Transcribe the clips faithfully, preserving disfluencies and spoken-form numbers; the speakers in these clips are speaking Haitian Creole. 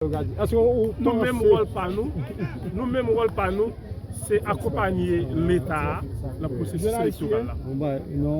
Nou menm wòl pa nou, nou menm wòl pa nou, se akonpanye Leta a nan pwosesis elektoral la.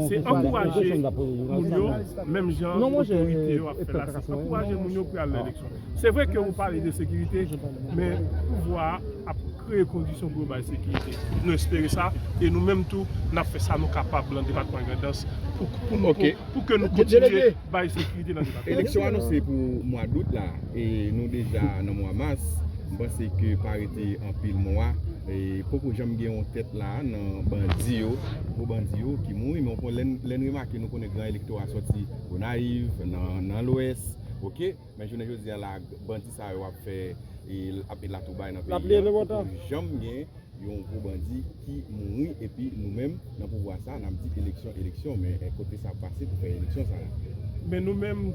Se ankouraje moun yo, menm jan otorite yo ap fè la, se ankouraje moun yo pou y al nan eleksyon. Se vre ke ou pale de sekirite, men pouvwa a ap kreye kondisyon pou yo bay sekirite. Nou espere sa, e nou menm tou, n ap fè sa nou kapab nan depatman Grandans pou, pou nou, pou, pou ke nou kontinye bay sekirite nan depatman. Eleksyon anonse pou mwa dout la, e nou deja nan mwa mas. M panse ke pa rete anpil mwa, e poko janm gen yon tèt la nan bandi yo, gwo bandi yo ki mouri, men w konn lè n, lè n remake, nou konnen gran elektora sòti Gonayiv, nan, nan Lwès, oke? Men jounen jodi a la, bandi sa yo ap fè, e, ap met latoubay nan peyi a. Poko janm gen yon gwo bandi ki mouri, epi nou menm, nan pouvwa sa, n ap di eleksyon, eleksyon, men, e, kote sa ap pase pou fè eleksyon sa la? Men nou menm,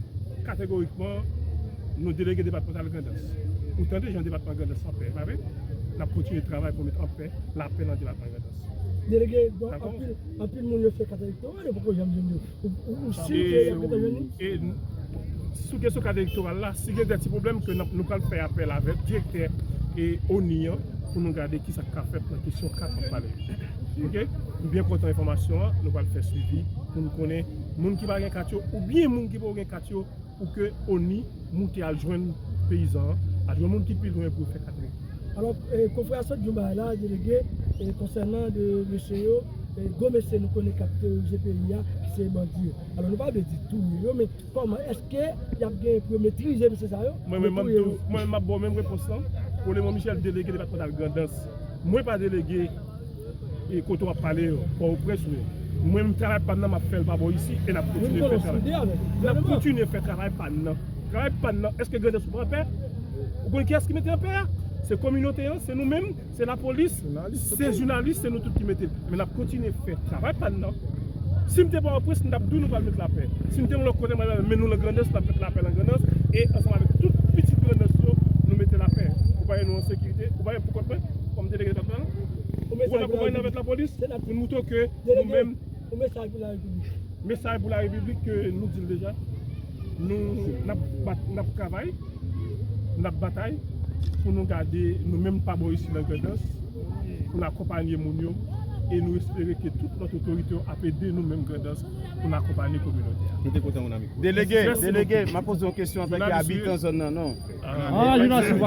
kategorikman, nou delege depatmantal Grandans. Ou tande jan depatman Grandans anpè, pa vre? N ap kontinye travay pou met anpè, lapè nan depatman Grandans. Delege, bon, anpil, anpil moun yo fè kat elektoral, yo poko janm jwenn yo. Ou, ou, ou si ke y ap gentan jwenn li? E, sou kesyon kat elektoral la, si gen de ti pwoblèm ke n ap, nou pral fè apèl avèk direktè e ONI an pou nou gade ki sa k ka fèt nan kesyon kat n ap pale. Oke? Nou byen kontan enfòmasyon an, nou pral fè swivi pou nou konnen moun ki pa gen kat yo oubyen moun ki poko gen kat yo pou ke ONI moute al jwenn peyizan an, al jwenn moun ki pi lwen pou yo fè kat elektoral. Alò, e, konfrè a sot di yon bagay la, delege, e, konsènan de mesye yo, e, gwo mesye nou konnen k ap terorize peyi a, ki se bandi yo. Alò, nou pa vle di touye yo, men kòman, èske y ap gen pou yo metrize mesye sa yo? Mwen menm, m ap di w, mwen menm, m ap ba w menm repons lan. Colemon Michel, delege depatmantal Grandans. Mwen pa delege e kote w ap pale yo, Pòtoprens, wi. Mwen menm, travay pa m nan, m ap fè l pa bò isi, e n ap kontinye fè travay. N ap kontinye fè travay pa n nan. Travay pa n nan, èske Grandans ou pa anpè? Ou konn kiyès ki mete anpè a? Se kominote an, se nou menm, se lapolis, se jounalis, se nou tout ki mete l. Men n ap kontinye fè travay pa n nan. Si m te Pòtoprens, m t ap di w nou pral met lapè. Si m te yon lòt kote, m pral met lapè. Men nou nan Grandans, n ap met lapè nan Grandans. E ansanm avèk tout pitit Grandans yo, nou mete lapè. Ou pa wè nou an sekirite? Ou pa wè pou kont mwen, kòm delege depatmantal? Ou konn akonpanye avèk lapolis pou n moutre ke nou menm. Yon mesaj pou larepiblik. Mesaj pou larepiblik ke nou di l deja. Nou, n ap bat, n ap travay, n ap batay pou nou gade nou menm pa bò isi nan Grandans, pou n akonpanye moun yo, e nou espere ke tout lòt otorite yo ap ede nou menm Grandans pou n akonpanye kominote a. Nou te kontan moun ami. Delege, delege, m ap poze yon kesyon antanke abitan zòn nan, non. Ah, jounalis,